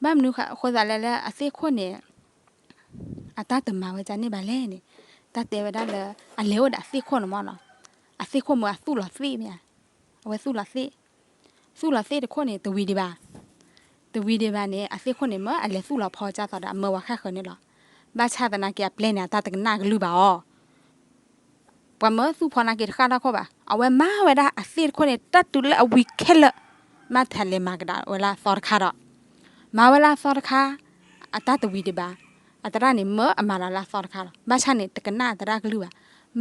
ဘၣ်မနုၤဃိသးလဲၣ်လၢအသ့ၣ်ခိၣ်န့ၣ် အတၢ်တမၤဝဲဒ်န့ၣ်ဘၣ်လဲၣ်န့ၣ်, တၢ်တဲဝဲဒၣ်လၢ, အလဲၤအိၣ်ဒီးအသ့ၣ်ခိၣ်န့ၣ်မ့ၢ်နီၤ, အသ့ၣ်ခိၣ်မ့ၢ်အသူၣ်လီၤသ့ၣ်မ့ၢ်ဧါ, အဝဲသူၣ်လီၤသ့ၣ်, သူၣ်လီၤသ့ၣ်တခိၣ်န့ၣ် တဝံၤဒံးဘၣ်, တဝံၤဒံးဘၣ်န့ၣ် အသ့ၣ်ခိၣ်န့ၣ်မ့ၢ်အလဲၤသူၣ်လီၤဖီဒ်သိးဒီးအမၢပှၤဃၣ်ဃၢၤန့ၣ်လီၤ. ဘၣ်ဆၣ်သနာ်က့အပျဲၢ်န့ၣ် အတၢ်တကနၣ်ကလုၢ်ဘၣ်အီၤ ပှၤမၢသူၣ်ဖီနာ်က့တဃၣ်တၢ်ခိၣ်ဘၣ် အဝဲမၤဝဲဒၣ်အသ့ၣ်တခိၣ်န့ၣ် တၢ်တုၤလၢအဝံၤခဲလၢာ်, မ့ၢ်တၢ်လဲၤမၤကဒါဝဲလၢအသီတခါဒီး, မၤဝဲလၢအသီတခါ, အတၢ်တဝံၤဒံးဘၣ်, အသရၣ်န့ၣ်မၢအမၤလီၤလၢအသီတခါလီၤ ဘၣ်ဆၣ်န့ၣ် တကနၣ်အသရၣ်ကလုၢ်ဘၣ်,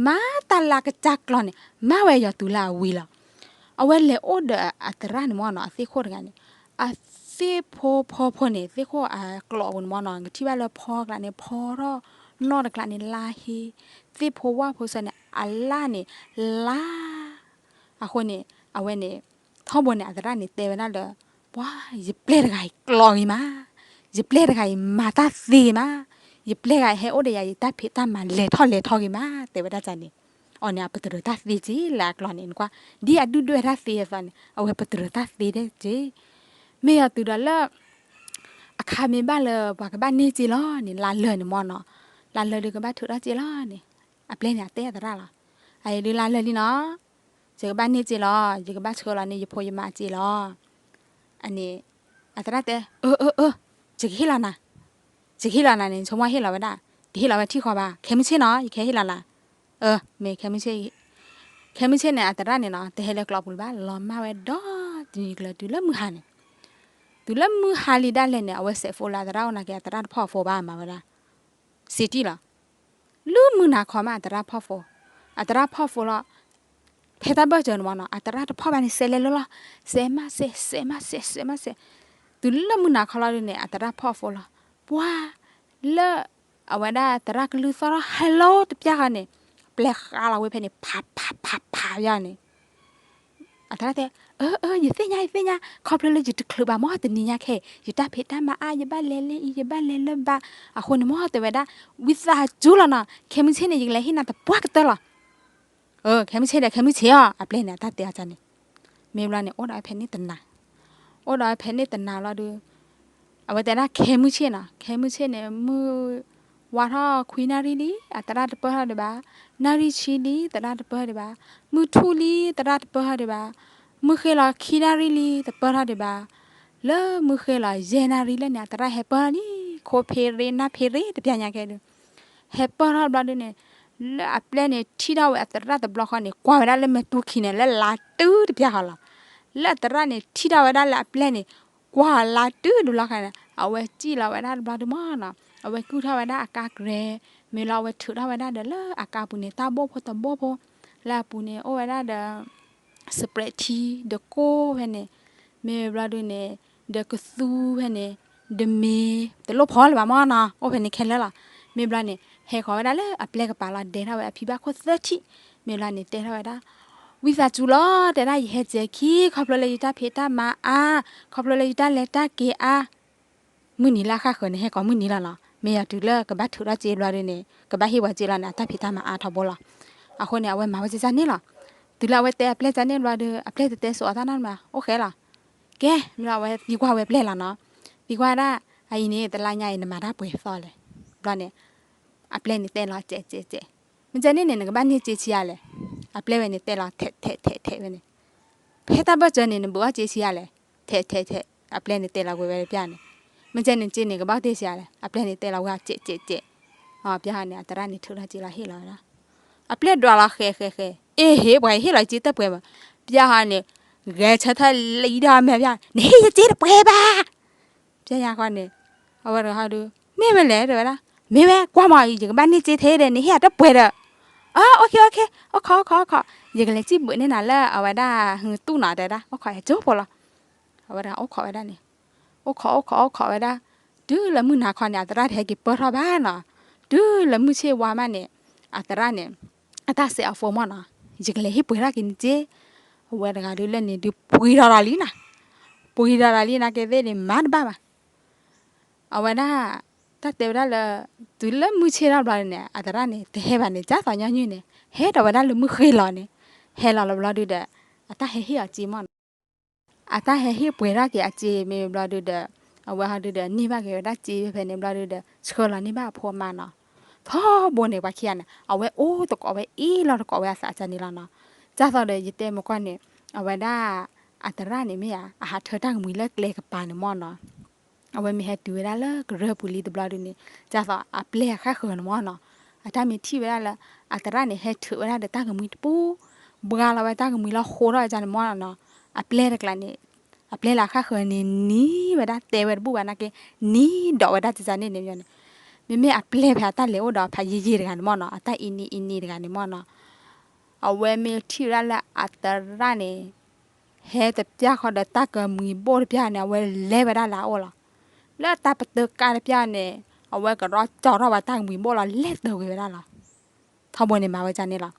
မၤတၢ်လၢအကစၢ်ကျီန့ၣ် မၤဝဲယီၤတုၤလၢအဝံၤလီၤ. အဝဲလဲၤအိၣ်ဒီးအသရၣ်န့ၣ်မ့ၢ်နီၤ အသ့ၣ်ခိၣ်တဂၤန့ၣ်, အသ့ၣ်ဖိဖီဖိန့ၣ် သ့ၣ်ခိၣ်အကျိးပူၤန့ၣ်မ့ၢ်နီၤ ကထံၣ်ဘၣ်လၢဖီကျါန့ၣ် ဖီထီၣ်, နီၢ်တကျါန့ၣ် လါဟ့, သ့ၣ်ဖိဝၣ်ဖိဆၢန့ၣ် အလၣ်န့ၣ် လါ အဃိန့ၣ် အဝဲန့ၣ် ထီဘိန့ၣ် အသရၣ်န့ၣ်တဲဝဲဒၣ်လၢ ပှၤ ယပျဲၢ်တဂၤအံၤကျိးဂ့ၤမး, ယပျဲၢ်တဂၤအံၤမၤတၢ်သ့ဂ့ၤမး, ယပျဲၢ်တဂၤအံၤဟဲအိၣ်ဒီးယၤ ယတၢ်ဖံးတၢ်မၤလဲၤထီၣ်လဲၤထီဂ့ၤမး တဲဝဲဒၣ်န့ၣ်. အီၤန့ၣ် အပတြၢၤတၢ်သ့က့လၢအကျိးန့ၣ် နကွၢ်, ဒ်အဒုၣ်ဒွဲၣ်တၢ်သ့အသိးန့ၣ် အဝဲပတြၢၤတၢ်သ့ဒဲက့, မ့ၢ်ယီၤတုၤဒီးလၢ အခါမ့ၢ်ဘၣ်လၢပှၤကဘၣ်န့ၢ်စ့လီၤန့ၣ် လါလၢာ်န့ၣ်မ့ၢ်နီၤ, လါလၢာ်ဒီးကဘၣ်ထုးထီၣ်စ့လီၤန့ၣ်, အပျဲၢ်န့ၣ်အတဲအသရၣ်လီၤ, အအံၤဒုးလါလၢာ်လံနီၤ, ယကဘၣ်န့ၢ်စ့လီၤ, ယကဘၣ်ဆှၢလီၤန့ၢ်ယဖိယမါစ့လီၤ. အန့ၣ် အသရၣ်တဲ, အၢ အၢ အၢ, ယကဟ့ၣ်လီၤနၤ, ယကဟ့ၣ်လီၤနၤန့ၣ် ဆိကမိၣ်ဟ့ၣ်လီၤဝဲဒၣ်, တဟ့ၣ်လီၤဝဲထံၣ်ဃီဘၣ်, ခဲမုၢ်ဆ့ၣ်နီၤ ယကဟဲဟ့ၣ်လီၤနၤ. အၢ မ့ၢ်ခဲမုၢ်ဆ့ၣ်, ခဲမုၢ်ဆ့ၣ်န့ၣ် အသရၣ်န့ၣ်နီၤ တဟဲလၢကျိးပူၤလၢၤဘၣ် လီၤမၢ်ဝဲဒီတနံၤကျၢၤတုၤလၢမုၢ်ဟါန့ၣ်, တုၤလၢမုၢ်ဟါလံဒၣ်လဲာ်န့ၣ် အဝဲစဲး phone လၢအသရၣ်အိၣ်နာ်က့ အသရၣ်တဖီၣ် phone ဘၣ်မၤဝဲဒၣ် စ့တံၢ်လီၤ. လၢမုၢ်နၤခီမး အသရၣ်ဖီၣ် phone, အသရၣ်ဖီၣ် phone လီၤ. ဖဲတၢ်ဘၢၣ်စၢၤန့ၣ်မ့ၢ်နီၤ အသရၣ်တဖီၣ်ဘၣ်န့ၣ် စဲးလဲၤလိၤလီၤ, စဲးမးစဲး စဲးမးစဲး စဲးမးစဲး, တုၤလၢမုၢ်နၤခီလီၤဒုးန့ၣ် အသရၣ်ဖီၣ် phone လီၤ. ပှၤ လၢ အဝဲဒၣ်သရၣ်ကလုၢ်သီၣ်ထီၣ် hello တပျၢ်ဃီန့ၣ် ပျဲဃါလီၤဝဲဖဲန့ၣ် ဖးဖးဖးဖးယၤန့ၣ် အသရၣ်တဲ, အၢ အၢ ယသ့ၣ်ညါ ယသ့ၣ်ညါ ခီဖျိလၢယတချုးဘၣ်မ့ၢ်တနံၤညါခဲအံၤ ယတၢ်ဖံးတၢ်မၤအါ ယဘၣ်လဲၤလၢအံၤ ယဘၣ်လဲၤလၢဘၣ်, အဃိန့ၣ်မ့ၢ်တဲဝဲဒၣ် ဝံသးစူၤလီၤနီၤ ခဲမုၢ်ဆ့ၣ်န့ၣ် ယကလဲၤဟ့ၣ်နၤသပှၢ်ကတၢၢ်လီၤ. ခဲမုၢ်ဆ့ၣ်ဒီး ခဲမုၢ်ဆ့ၣ်အီၤ အပျဲၢ်န့ၣ် အတၢ်တဲအီၤန့ၣ်. မ့ၢ်ဘျီန့ၣ် အိၣ်ဒီးဝဲဖဲန့ၣ်တနၤ, အိၣ်ဒီးဝဲဖဲန့ၣ်တနၤလီၤဒီး အဝဲတဲဒၣ်ခဲမုၢ်ဆ့ၣ်နီၤ, ခဲမုၢ်ဆ့ၣ်န့ၣ် မုၢ်ဝါထီၣ်ခွံနၣ်ရံၣ်လံ အသရၣ်တပၢၢ်ထီၣ်ဒံးဘၣ်, နၣ်ရံၣ်ဆံလံ သရၣ်တပၢၢ်ဒံးဘၣ်, မုၢ်ထူၣ်လံ သရၣ်တပၢၢ်ထီၣ်ဒံးဘၣ်, မုၢ်ဃ့ၢ်လီၤခံနၣ်ရံၣ်လံ တပၢၢ်ထီၣ်ဒံးဘၣ်, လၢမုၢ်ဃ့ၢ်လီၤယဲၢ်နၣ်ရံၣ်လၢန့ၣ် အသရၣ်ဟဲပၢၢ်ထီၣ်လံ, ခိၣ်ဖ့ရ့နၢ်ဖ့ရ့တပျၢ်ညါခဲဒုး ဟဲပၢၢ်ထီၣ်ဘျီဒုးန့ၣ် လၢအပျဲၢ်န့ၣ် ထံၣ်ထီၣ်ဝဲအသရၣ်တဘျီဃီန့ၣ် ကွၢ်ဝဲဒၣ်လၢမဲာ်တူၢ်ခံန့ၣ် လၢလါတုၤတပျၢ်ဃီလီၤ. လၢအသရၣ်န့ၣ် ထံၣ်ထီၣ်ဝဲဒၣ်လၢအပျဲၢ်န့ၣ် ကွၢ်လါတုၤဒုးလီၤဃီန့ၣ် အဝဲစံၣ်လီၤဝဲဒၣ်တဘျီဒုးမၢ်နီၤ, အဝဲကုၢ်ထီၣ်ဝဲဒၣ်အကါကြဲ, မ့ၢ်လီၤအဝဲထုးထီၣ်ဝဲဒၣ်ဒီးလၢအကါပူၤန့ၣ် တၢ်ဘိၣ်ဖိတဘိၣ်ဖိ, လၢအပူၤန့ၣ် အိၣ်ဝဲဒၣ်ဒီး စပြဲးထံ ဒီးကိၢ်ဖဲန့ၣ်, မ့ၢ်ဘျီဒုးန့ၣ် ဒီးကသူဖဲန့ၣ်, ဒီးမ့ၤ တလိၣ်ဖီလၢၤဘၣ်မၢ်နီၤ အိၣ်ဖဲန့ၣ်ခဲလၢာ်လီၤ. မ့ၢ်ဘျီန့ၣ် ဟဲဃီၤဝဲဒၣ်လၢအပျဲၢ်ကပၤလီၤ ဒဲထီၣ်ဝဲအဖံဘၣ်ခိၣ်သၢထံၣ်, မ့ၢ်ဘျီန့ၣ် တဲထီၣ်ဝဲဒၣ် ဝံသးစူၤလီၤ တဲဒၣ်ယဟဲစဲၤခံ ခီဖျိလၢယတၢ်ဖံးတၢ်မၤအါ, ခီဖျိလၢယတၢ်လဲၤတၢ်က့ၤအါ မုၢ်နံၤလၢအဃၣ်ဃၢၤန့ၣ် ဟဲကိးမုၢ်နံၤလီၤနီၤ, မ့ၢ်ယၤတုၤလၢကဘၣ်ထုးထီၣ်စ့ဘျီဒုးန့ၣ် ကဘၣ်ဟ့ၣ်ဝဲစ့လီၤန့ၣ် အတၢ်ဖံးတၢ်မၤအါထီဘိလီၤ. အဃိန့ၣ် အဝဲမၤဝဲကကန့ၣ်လီၤ. တုၤလၢအဝဲတဲအပျဲၢ်ကန့ၣ်ဘျီဒုး အပျဲၢ်တတဲစိၤအီၤတၢ်နီတမံၤ အိၣ်ဃဲလီၤ. ကဲ မ့ၢ်လီၤအဝဲသံကွၢ်ဝဲအပျဲၢ်လီၤနီၤ, သံကွၢ်ဒၣ် အအံၤန့ၣ် တလါညါအံၤ နမၤတၢ်ပှဲၤသီလဲၣ်. ဘျီန့ၣ် အပျဲၢ်န့ၣ်တဲလီၤ စဲးစဲးစဲး, မ့ၢ်ကန့ၣ်န့ၣ် နကဘၣ်န့ၢ်စ့ဆံးအါလဲၣ်. အပျဲၢ်ဝဲန့ၣ်တဲလီၤ ထဲးထဲးထဲးထဲးဝဲန့ၣ် ဖဲတၢ်ဘၢၣ်စၢၤန့ၣ် နဘုးအီၣ်စ့ဆံးအါလဲၣ်, ထဲးထဲးထဲး, အပျဲၢ်န့ၣ်တဲလီၤဝဲဝဲတပျၢ်န့ၣ်, မ့ၢ်ကန့ၣ်စ့န့ၣ် ကဘၣ်အိၣ်တ့ၢ်ဆံးအါလဲၣ်, အပျဲၢ်န့ၣ်တဲလီၤဝဲစဲးစဲးစဲး, ပျၢ်ဟီန့ၣ် အသရၣ်န့ၣ်ထုးထီၣ်စ့လီၤဟ့ၣ်လီၤဝဲဒၣ်, အပျဲၢ်ဒွးလီၤဃဲးဃဲးဃဲး, အ့ၣ်ဟ့ၣ်ပှၤဟ့ၣ်လီၤစ့တပှဲၤဘၣ်, ပျၢ်ဟီန့ၣ် ဂဲၤဆၢထၢၣ်လံဒၣ်အမဲာ်ပျၢ်, နဟ့ၣ်ယစ့တပှဲၤဘၣ် ပျၢ်ယါဃီန့ၣ်, အဝဲတဂၤဟီဒုး မ့ၢ်ဝဲလဲၣ်တဲဝဲဒၣ်, မ့ၢ်ဝဲ ကွၢ်မး ယကဘၣ်န့ၢ်စ့ထဲဒီး နဟ့ၣ်ယၤတပှဲၤဒီး, အ OK OK, အိၣ်ခိးအိၣ်ခိးအိၣ်ခိး, ယကလဲၤစံၣ်ဘုးန့ၢ်နၤလၢအဝဲဒၣ်ဟူတူၢ်နီၤတဲဒၣ်, အိၣ်ခိးဟဲကၠိဖိလီၤ. အဝဲတဂၤအိၣ်ခိးဝဲဒၣ်န့ၣ်, အိၣ်ခိးအိၣ်ခိးအိၣ်ခိးဝဲဒၣ်, တုၤလၢမုၢ်နၤခီန့ၣ် အသရၣ်တဟဲက့ၤပၢၢ်ထီၣ်ဘၣ်နီၤ, တုၤလၢမုၢ်ဆ့ၣ်ဝါမးန့ၣ်, အသရၣ်န့ၣ်, အတၢ်စဲးအီၤဖိမၢ်နီၤ, ယကလဲၤဟ့ၣ်ပှဲၤထီၣ်က့ၤနစ့, အဝဲတဂၤဒုးလၢန့ၣ်ဒုးပှံၤထီၣ်ဒီးလံနီၤ, ပှံၤထီၣ်ဒီးလံနာ်က့သ့ၣ်န့ၣ် မၤတဘၣ်ဘၣ် အဝဲဒၣ်, တၢ်တဲဝဲဒၣ်လၢ, တုၤလၢမုၢ်ဆ့ၣ်ထီၣ်ဘျီန့ၣ် အသရၣ်န့ၣ် တဟဲဘၣ်န့ၣ် ကၢ်သီညီနုၢ်န့ၣ် ဟဲဒီးဝဲဒၣ်လၢမုၢ်ဃ့ၢ်လီၤန့ၣ်, ဟဲလီၤလီၤဘျီဒုးဒီး, အတၢ်ဟဲဟ့ၣ်အီၤစ့မၢ်နီၤ, အတၢ်ဟဲဟ့ၣ်ပှဲၤထီၣ်က့ၤအစ့မ့ၢ်ဘျီဒုးဒီး, အဝဲဟီဒုးဒီးန့ၢ်ဘၣ်က့ၤဝဲဒၣ်စ့ဖဲန့ၣ်ဘျီဒုးဒီး ဆှၢလီၤန့ၢ်ဘၣ်အဖိအမါနီၤ, ထီဘိန့ၣ် ပှၤခံဂၤန့ၣ် အဝဲအိၣ်သကိးဝဲအ့ၣ်လီၤသကိးဝဲအသးန့ၣ်လီၤနီၤ, ကၢ်သီဒီးယတဲမ့ၢ်ကွၢ်န့ၣ်, အဝဲဒၣ်, အသရၣ်န့ၣ်မ့ၢ်ဧါ အဟးထၢတၢ်ကမှံၤလၢကျဲကပၤန့ၣ်မၢ်နီၤ အဝဲမ့ၢ်ဟဲတုၤဝဲဒၣ်လၢကရၢၢ်ပူၤလံတဘျီဒုးန့ၣ် ကၢ်သီအပျဲၢ်အဃၣ်ဃၢၤန့ၣ်မၢ်နီၤ, အတၢ်မ့ၢ်ထံၣ်ဝဲဒၣ်လၢ, အသရၣ်န့ၣ်ဟဲထုးဝဲဒၣ်ဒီးတၢ်ကမှံၤတပူၤ, ဘှါလီၤဝဲတၢ်ကမှံၤလီၤဃိထီၣ်န့ၣ်မၢ်နီၤ, အပျဲၢ်တကျါန့ၣ်, အပျဲၢ်လၢအဃၣ်ဃၢၤန့ၣ်နံၤဝဲဒၣ်တဲဝဲတဘူၣ်ဘၣ်နာ်က့, နံၤဒီးဝဲဒၣ်ကန့ၣ်န့ၣ်မၢ်န့ၣ်, မ့မ့ၢ်အပျဲၢ်ဖဲအတၢ်လဲၤအိၣ်ဒီးဖးယံာ်ယံာ်တဂၤန့ၣ်မၢ်နီၤ အတၢ်အံၤနံၤအံၤနံၤတဂၤန့ၣ်မၢ်နီၤ အဝဲမ့ၢ်ထံၣ်ဝဲဒၣ်လၢအသရၣ်န့ၣ်, ဟဲတပျၢ်ဃီဒီးတၢ်ကမှံၤဘိၣ်တပျၢ်န့ၣ် အဝဲလဲၤဝဲဒၣ်လၢအအိၣ်လီၤ, လၢတၢ်ပတၢၢ်ကါတပျၢ်န့ၣ်, အဝဲကရီကၠီထီၣ်ဝဲတၢ်ကမှံၤဘိၣ်လီၤ လဲၤတၢၤကွံာ်ဝဲဒၣ်လီၤ, ထီဘိန့ၣ်မၤဝဲဒ်န့ၣ်လီၤ,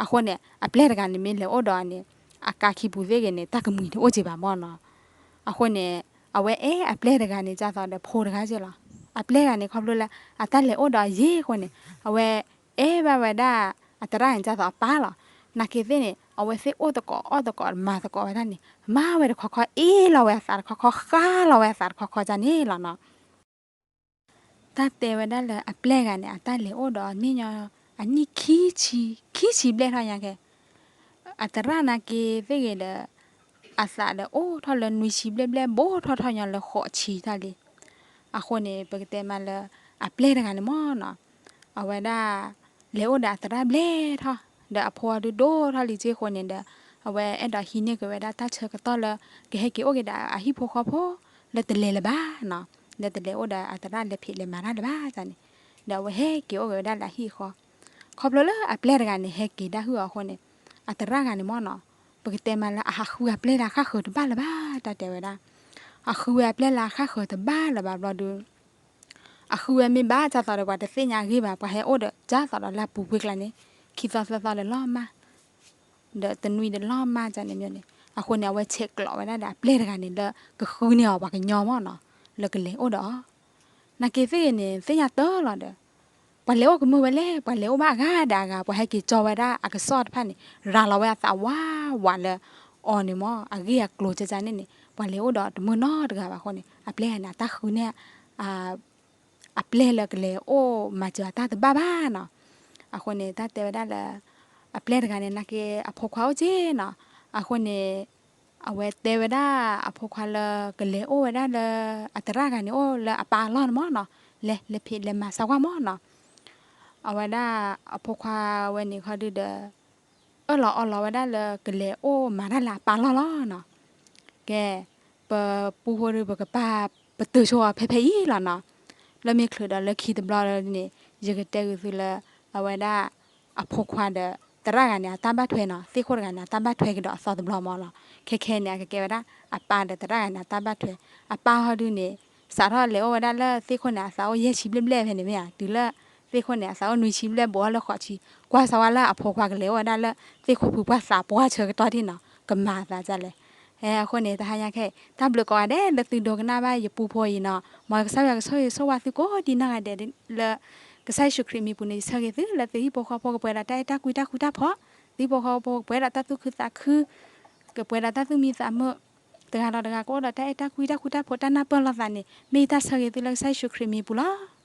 အဃိန့ၣ် အပျဲၢ်တဂၤန့ၣ်မ့ၢ်လဲၤအိၣ်ဒီးန့ၣ်, အကါခံပူၤသ့ၣ်ဂ့ၤန့ၣ် တၢ်ကမှံၤန့ၣ်အိၣ်က့ၤဘၣ်မၢ်နီၤ, အဃိန့ၣ်, အဝဲအဲၣ်အပျဲၢ်တဂၤန့ၣ် ကၢ်သီဒီးဖိတဂၤက့ၤလီၤ, အပျဲၢ်တဂၤန့ၣ် ခီဖျိလၢအတၢ်လဲၤအိၣ်ဒီးယံာ်အဃိန့ၣ်, အဝဲ, အဲၣ်ဘၣ်ဝဲဒၣ်, အသရၣ်န့ၣ် ကၢ်သီအပၢ်လီၤ, နာ်က့သ့ၣ်န့ၣ် အဝဲသ့ၣ်အိၣ်သကိးအီၣ်သကိးမၤသကိးဝဲဒၣ်န့ၣ် မၤဝဲတခီခီ အ့ၣ်လီၤဝဲအသးတခီခီ ဃါလီၤဝဲအသးတခီခီဒ်န့ၣ်လီၤနီၤ တၢ်တဲဝဲဒၣ်လၢအပျဲၢ်တဂၤန့ၣ် အတၢ်လဲၤအိၣ်ဒီးန့ၣ်ညီ, အနံၣ်ခံဆံ, ခံဆံဘျဲၣ်ထီၣ်ညါခဲ, အသရၣ်နာ်က့သ့ၣ်ဂ့ၤဒီး, အသးဒီးအိၣ်ထီၣ်လၢနွံဆံဘျဲၣ်ဘျဲၣ် ဘိၣ်ထီၣ်ထီၣ်ညီလၢဃိးဆံတၢ်လံ, အဃိန့ၣ် ပကတဲမးလၢ, အပျဲၢ်တဂၤန့ၣ်မၢ်နီၤ, အဝဲဒၣ်, လဲၤအိၣ်ဒီးအသရၣ်ဘျဲၣ်ထီၣ်, ဒီးအဖိအဒုဒိၣ်ထီၣ်လံက့ဃိန့ၣ်ဒီး, အဝဲအဲၣ်ဒိးဟံးန့ၢ်က့ၤဝဲဒၣ်တၢ်ဆၢကတီၢ်လၢ, ကဟဲက့ၤအိၣ်က့ၤဒီးအဟံၣ်ဖိဃီဖိ, လၢတလဲၤလၢၤဘၣ်နီၤ, လၢတလဲၤအိၣ်ဒီးအသရၣ်လဲၤဖံးလဲၤမၤတၢ်လၢၤဘၣ်န့ၣ်, ဒီးအဝဲဟဲက့ၤအိၣ်က့ၤဝဲဒၣ်လၢအဟံၣ်အဃီ, ခီဖျိလၢအပျဲၢ်တဂၤန့ၣ် ဟဲက့ၤဒၣ်ဟုၣ်အဃိန့ၣ်, အသရၣ်တဂၤန့ၣ်မၢ်နီၤ, ပကတဲမးလၢအဟးဃုအပျဲၢ်လၢအဃၣ်ဃၢၤတဘၣ်လၢၤဘၣ် တၢ်တဲဝဲဒၣ်, အဃုဝဲအပျဲၢ်လၢအဃၣ်ဃၢၤတဘၣ်လၢၤဘၣ်ဘျီဒုး အဃုဝဲမ့ၢ်ဘၣ် ကၢ်သီဒီးပှၤတသ့ၣ်ညါအဂ့ၢ်ဘၣ် ပှၤဟဲအိၣ်ဒီးကၢ်သီဒီးလၢအပူၤကွံာ်ကျါန့ၣ်, ခံသီသၢသီဒီးလီၤမၢ်, ဒီးတနွံဒီးလီၤမၢ်န့ၣ်မၢ်န့ၣ်, အဃိန့ၣ် အဝဲဆဲးကျိးဝဲဒၣ်ဒီးအပျဲၢ်တဂၤန့ၣ်လၢကဃုန့ၢ်အီၤပှၤကညီမၢ်နီၤ, လၢကလဲၤအိၣ်ဒီးအီၤ, နာ်က့သ့ၣ်ဂ့ၤန့ၣ် သ့ၣ်ညါတၢ်လီၤဒီး ပှၤလဲၤအိၣ်ကမုာ်ဝဲလဲၣ်, ပှၤလဲၤအိၣ်ဘၣ်အဂၤဒီးအဂၤ, ပှၤဟဲက့ၤကၠီဝဲဒၣ်အကစီၣ်တဖၣ်န့ၣ် ရၤလီၤဝဲအသးဝးဝးလၢအီၤန့ၣ်မၢ်, အဂ့ၢ်အကျိၤကန့ၣ်န့ၣ် ပှၤလဲၤအိၣ်ဒီးတမုာ်နီတဂၤဘၣ်အဃိန့ၣ် အပျဲၢ်ဂၤန့ၣ် အတၢ်ဃုန့ၢ် အပျဲၢ်လၢကလဲၤအိၣ်မၤစၢၤအတၢ်တဘၣ်ဘၣ်နီၤ. အဃိန့ၣ် တၢ်တဲဝဲဒၣ်လၢ အပျဲၢ်တဂၤန့ၣ် နာ်က့အဖိခွါအိၣ်က့နီၤ. အဃိန့ၣ် အဝဲတဲဝဲဒၣ်အဖိခွါလၢကလဲၤအိၣ်ဝဲဒၣ်လၢ အသရၣ်ဂၤန့ၣ်အိၣ်လၢအပၢ်အလီၢ်န့ၣ်မၢ်နီၤ, လဲၤ လဲၤဖံးလဲၤမၤစၢၤကွၢ်မၢ်နီၤ. အဝဲဒၣ်အဖိခွါဝဲန့ၣ်ခီဒုဒီး အၢၣ်လီၤအီလီၤဝဲဒၣ်လၢကလဲၤအိၣ်မၤတၢ်လၢအပၢ်လီၢ်လီၤနီၤ. ကဲ ပပူဖိဒီး ပကပာ်ပတုာ်ဆိအီၤဖဲဖဲအံၤလီၤနီၤ. လၢမ့ၢ်ချုးဒီးလၢခံတဘျီန့ၣ် ယကတဲဂ့ၤသုလၢ အဝဲဒၣ်အဖိခွါဒီးသရၣ်ဂၤန့ၣ် အတၢ်ဘၣ်ထွဲနီၤ, သ့ၣ်ခိၣ်တဂၤန့ၣ် အတၢ်ဘၣ်ထွဲကဒီးအသီတဘျီမၢ်လီၤ. ခဲခဲန့ၣ် အကကဲဝဲဒၣ်အပၢ်ဒီးသရၣ်ဂၤန့ၣ် အတၢ်ဘၣ်ထွဲ. အပၢ်ဟီဒုန့ၣ် စးထီၣ်လဲၤအိၣ်ဝဲဒၣ်လၢသ့ၣ်ခိၣ်န့ၣ် အသးအိၣ်ယဲၢ်ဆံဘျဲၣ်ဘျဲၣ်ဖဲန့ၣ်မ့ၢ်ဧါ, တုၤလၢသ့ၣ်ခိၣ်န့ၣ် အသးအိၣ်နွံဆံဘျဲၣ် ဘူးအီၤလၢဃိးဆံ, ကွၢ်စးဝါလၢအဖိခွါကလဲၤအိၣ်ဝဲဒၣ်လၢသ့ၣ်ခိၣ်ဖုပှၢ်သးပှၢ်ဆၢကတီၢ်ထံၣ်နီၤ, ကမၤအသးဒ်လဲၣ်. ဟဲ အဃိန့ၣ် တဟါညါခဲအံၤ တၢ်ဘျုးကိးဂၤဒဲးလၢသုဒိကနၣ်ဘၣ်ယပူဖိအံၤနီၤ, မ်ကစၢ်ယွၤကဆိၣ်ဂ့ၤဆိၣ်ဝါသုကိးဒံနီၢ်ဂၤဒဲးလၢ ကစၢ်ယ့ၣ်ၡူးခရံာ်မံၤပူၤန့ၣ် ယဆၢဂ့ၤသုလၢသုဟံၣ်ဖိဃီဖိကပှဲၤဒီးတၢ်အဲၣ်တၢ်ကွံတၢ်ဃူတၢ်ဖိး, သုဟံၣ်ဖိဃီဖိကပှဲၤဒီးတၢ်သူၣ်ခုသးခု, ကပှဲၤဒီးတၢ်သူၣ်မံသးမုာ်, တဂၤဒီးတဂၤကအိၣ်ဒီးတၢ်အဲၣ်တၢ်ကွံတၢ်ဃူတၢ်ဖိး တၢ်နၢ်ပၢၢ်လိာ်သးန့ၣ် မ့ၢ်ယတၢ်ဆၢဂ့ၤသုလၢကစၢ်ယ့ၣ်ၡူးခရံာ်မံၤပူၤလီၤ.